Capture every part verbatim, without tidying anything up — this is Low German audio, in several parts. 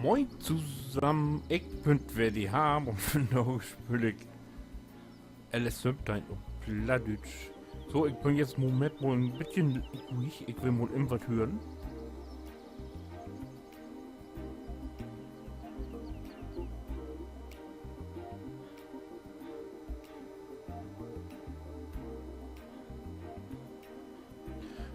Moin tosamen, ik bün weer de Harm un vandaag speel ik L S söventeihn op Plattdüütsch. So, ik bün jetzt Moment mal en beten ruhig, ik will mal even wat hören.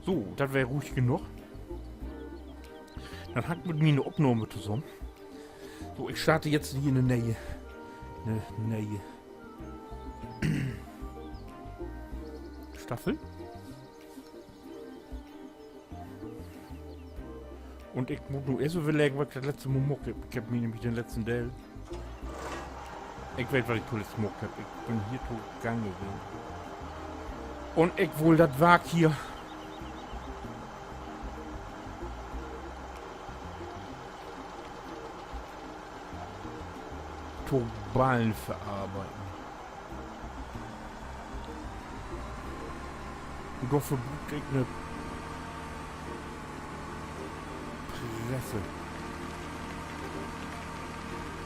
So, dat weer ruhig genoog. Dat hangt mit miene Opnahme tosamen. So, ik starte jetzt hier 'ne ne'e, 'ne ne'e Staffel. Un ik mutt nu eerst överleggen, wat ik dat letzte Mal maakt heff. Ik heff mi nämlich den letzten Deel, ik weet, wat ik toletzt maakt heff. Ik bün hier togang ween. Un ik wull dat Wark hier to Ballen verarbeiden. Un dorför bruuk ik 'ne Presse.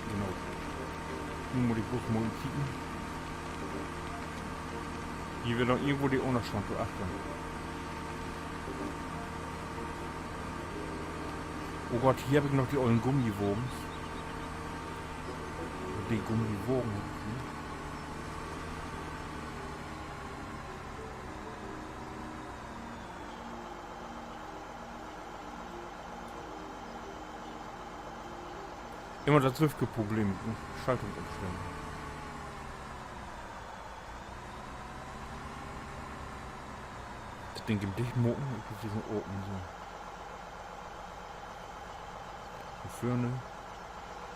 Genau. Nu mutt ik blots mal kieken. Hier weer doch irgendwo de Ünnerstand, dor achtern. Oh Gott, hier heff ik noch de ollen Gummiwagens. De Gummiwagen heff ik hier. Immer dat sülvige Problem, ne? Schaltung umstellen. Dat Ding even dicht maken, ik glööv, de sünd open, so. Von vörn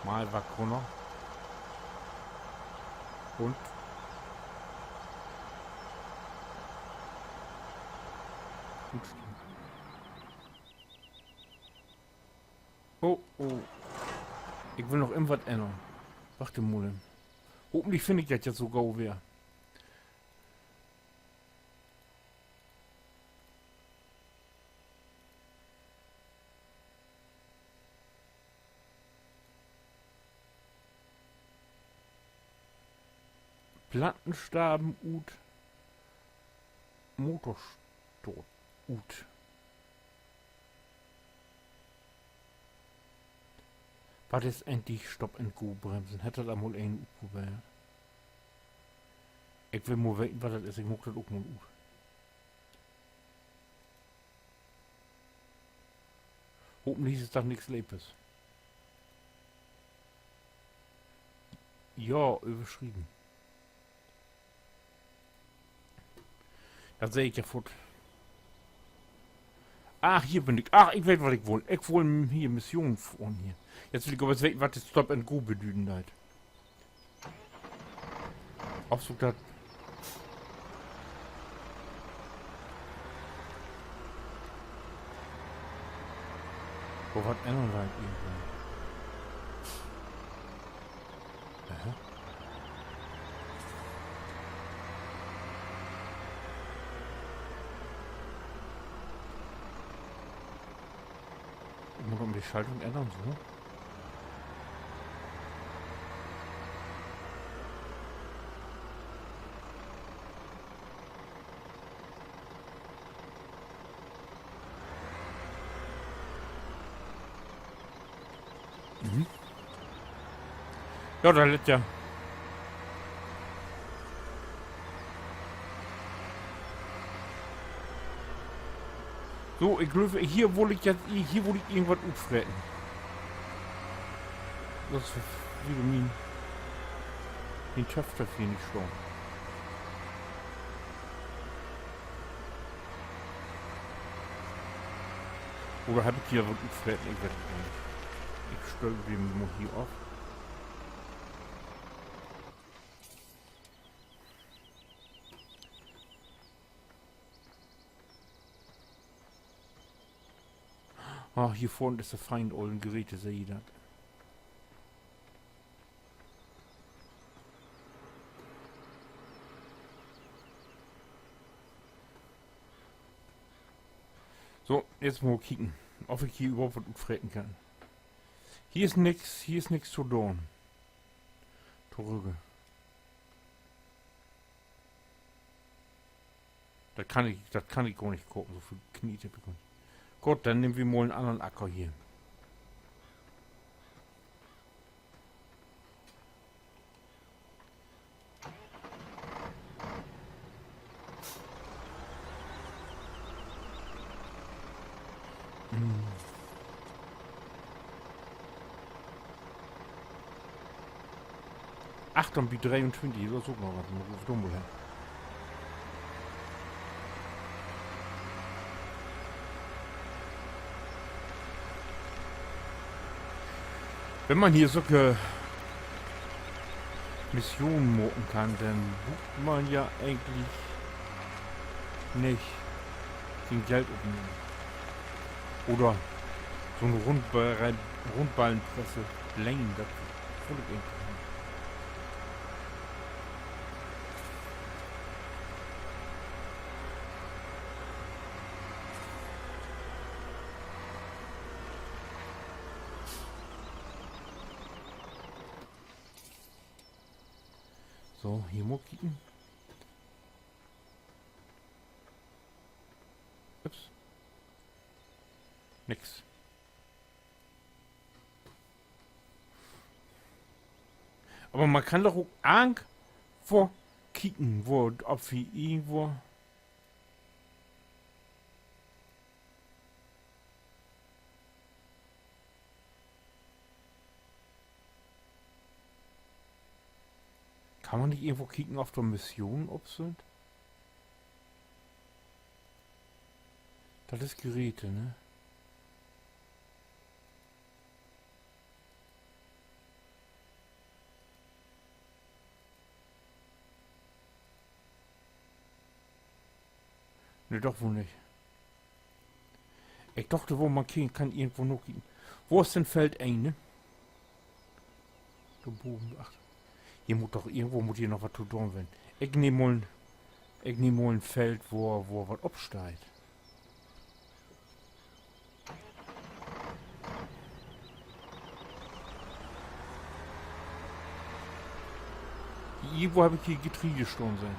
mal wat rünner. Un utstellen. Oh, oh. Ik will noch even wat ännern. Wacht mal. Hopentlich finn ik dat jetzt so gau weer. Plattenstaven ut, Motorstart ut. Wat is egentlich Stop-and-Go-Bremsen? Hett dat al mal een utprobeert? Ik will mal weten, wat dat is. Ik maak dat ok mal ut. Hopentlich is dat nix Lepes. Ja, överschrieven. Dat seh ik ja foort. Ach, hier bün ik. Ach, ik weet, wat ik wull. Ik wull hier Mission fohren hier. Jetzt will ik aver weten, wat de Stop and Go bedüden deit. Of so dat. Wo, wat ännern deit irgendwo. Aha. Ik mutt üm de Schaltung ännern, so. Mhm. Ja, dat lett ja. So, ik glööv, hier wull ik jetzt, hier wull ik irgendwat utfreten. Dat is wieder mien, mien Töfter hier nich stahn. Oder heff ik hier wat utfreten? Ik weet dat gor nich. Ik stell de mal hier af. Ah, hier vörn is de fein ollen Geräte, seht ji dat? So, jetzt mal kieken, of ik hier överhaupt wat utfreten kann. Hier is nix, hier is nix to doon. Torügge. Dat kann ik, dat kann ik gor nich kopen, so veel Kniet heff ik nich. Goot, denn nehmt wi mal en annern Acker hier. Hm. Achtteihn bi dreeuntwintig, dat is ok noch wat, mutt ik dor mal hen. Wenn man hier sülke Missionen maken kann, denn bruukt man ja egentlich nich sien Geld opnehmen. Oder so'n Rundball-, Rundballenpresse lehnen, dat wull ik egentlich nich. So, hier mal kieken. Ups. Nix. Aver man kann doch ok irgendwo kieken, wo, of hier irgendwo Kann man nich irgendwo kieken, of dor Missionen op sünd? Dat is Geräte, ne? Nee, doch woll nich. Ik dach, wo man kieken kann, irgendwo nakieken. Wo is denn Feld een, ne? Dor boven, ach. Hier mutt doch, irgendwo mutt hier noch wat to doon ween. Ik nehm mal en, ik nehm mal en Feld, wo, wo wat op steiht. Irgendwo heff ik hier Getreide stahn sehn.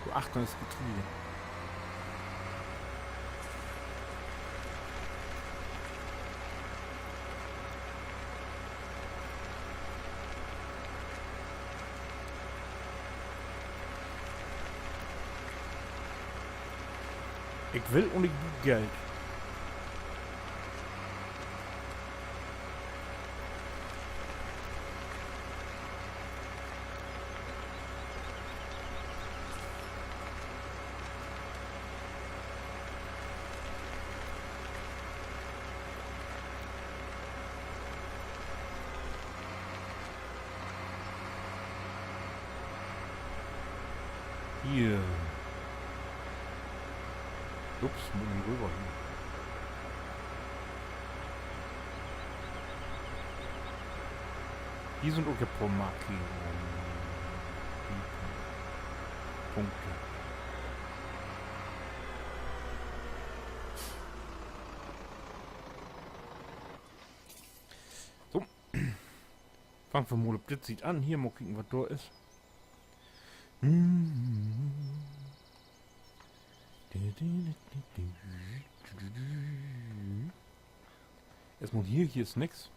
Dor achtern is Getreide. Ik will un ik bruuk Geld. Hier. Ups, mutt ik röver hier. Hier sünd ok en poor Markierungen. Punkte. So. Fangt wi mal op dit Siet an. Hier mal kieken, wat dor is. Eerstmal hier, hier is nix.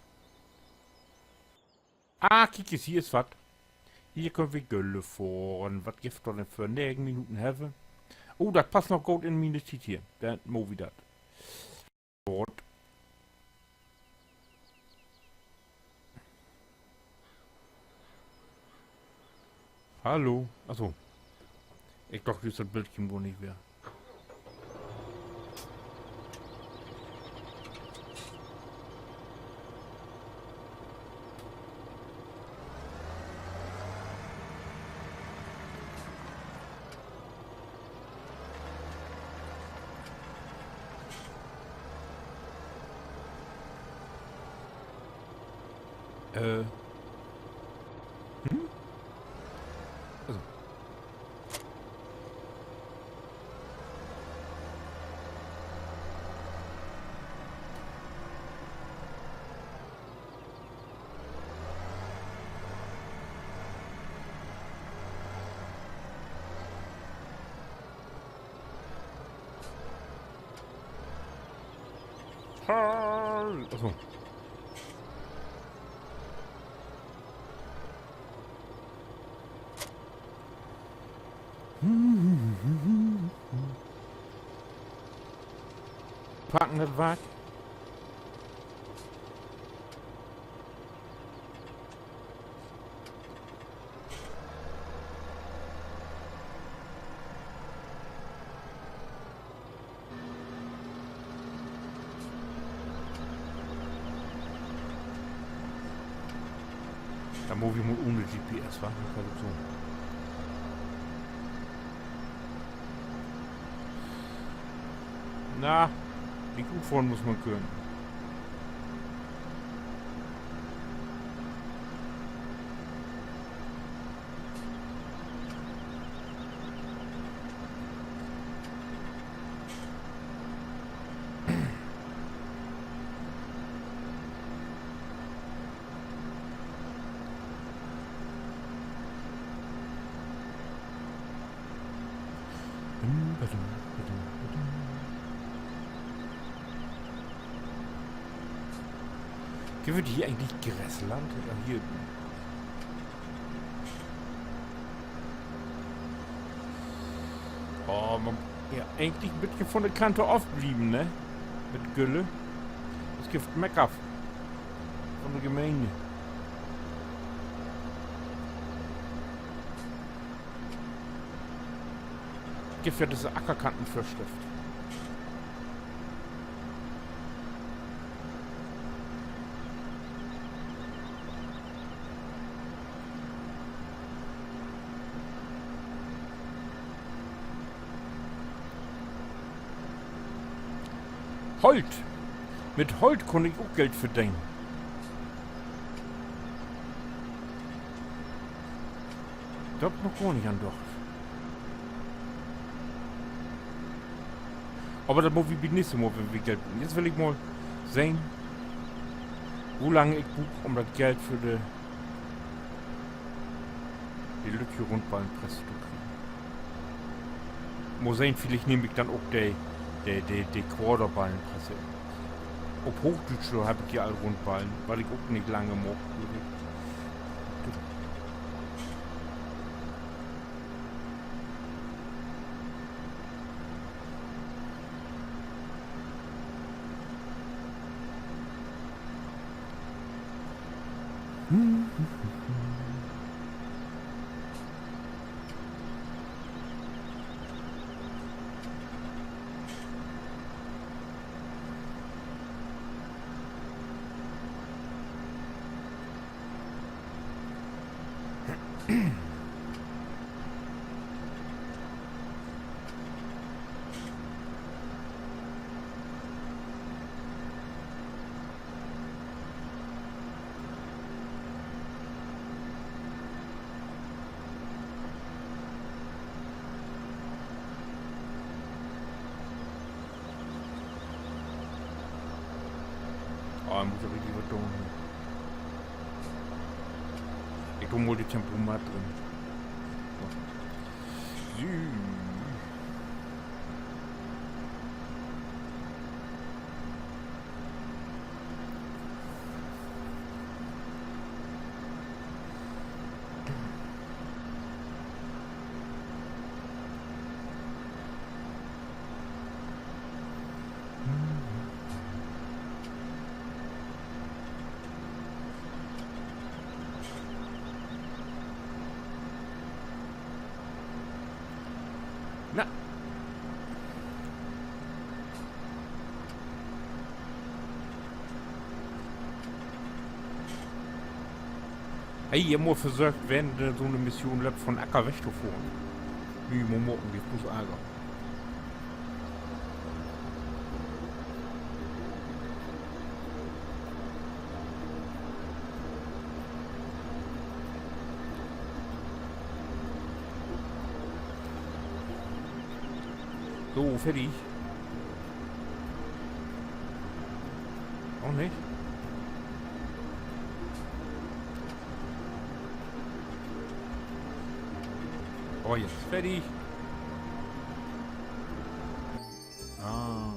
Ah, kiek es, hier is wat. Hier köönt wi Gülle fohren. Wat gifft dor denn för? Negen Minuten hebb wi. Oh, dat passt noch goot in miene Tiet hier. Denn maak wi dat. Goot. Hallo. Ach so. Ik dach, dor is dat Bildchen gor nich mehr. Äh. Hm? Also. Achso. Packen dat Wark. Denn mutt wi mal ohne G P S, wa? Dat geiht ok so. Na, de Kuh fahren muss man können. Gifft dat hier egentlich Grasland? Ja, hier. Oh, man, ja, egentlich en beten von de Kante ofblieven, ne? Mit Gülle. Dat gifft Mecker von de Gemeende. Gifft ja düsse Ackerkantenvörschrift. Holt. Mit Holt kunn ik ok Geld verdenen. Dor heff ik noch gor nich an docht. Aver dat mutt wi bi't nächste Mal, wenn wi Geld bruken. Nu will ik mal sehn, wo lang ik bruuk, üm dat Geld för de, de lüttje Rundballenpress to kriegen. Mal sehn, villicht nehm ik denn ok de, de, de, de Quaderballenpress. Op Hoochdüütsch, dor heff ik ja al Rundballen, wat ik ok nich lange maak, glööv ik. Ah, mutt ja richtig wat doon hier. Ik do mal de Tempomat drin. So. Na. Hey, hier mal versöcht, wenn, äh, so 'ne Mission löppt, von Acker weg to fohren. Wie, mal maken, gifft bloß Arger. So, fertig. Auch nicht? Oh, jetzt fertig. Ah.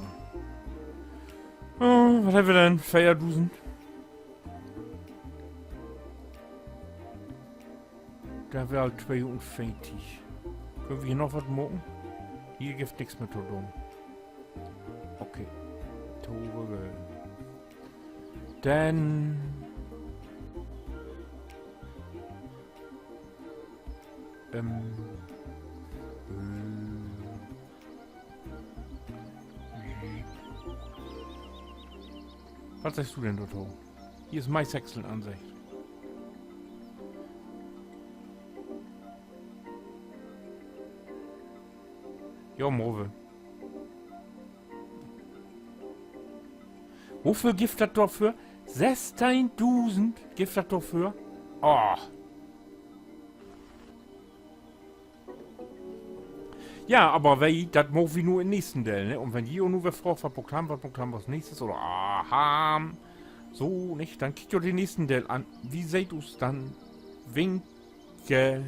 Oh, Wat hebbt wi denn? Veerdusend. Dor weer al tweeunveertig. Köönt wi hier noch wat maken? Hier gifft nix mehr to doon. Okay. Torügg. Denn, ähm, äh, wat seggst du denn dorto? Hier is Maihäckseln anseggt. Jo, maak wi. Woveel gifft dat dorför? Sössteihndusend gifft dat dorför? Oh. Ja, aver wi, dat maakt wi nu in'n nächsten Deel, ne? Un wenn ji nu weer fraagt, wat maakt wi, wat maakt wi as nächstes, oder, aha, so, nich? Denn kiekt jo den nächsten Deel an. Wi seht us denn. Winke.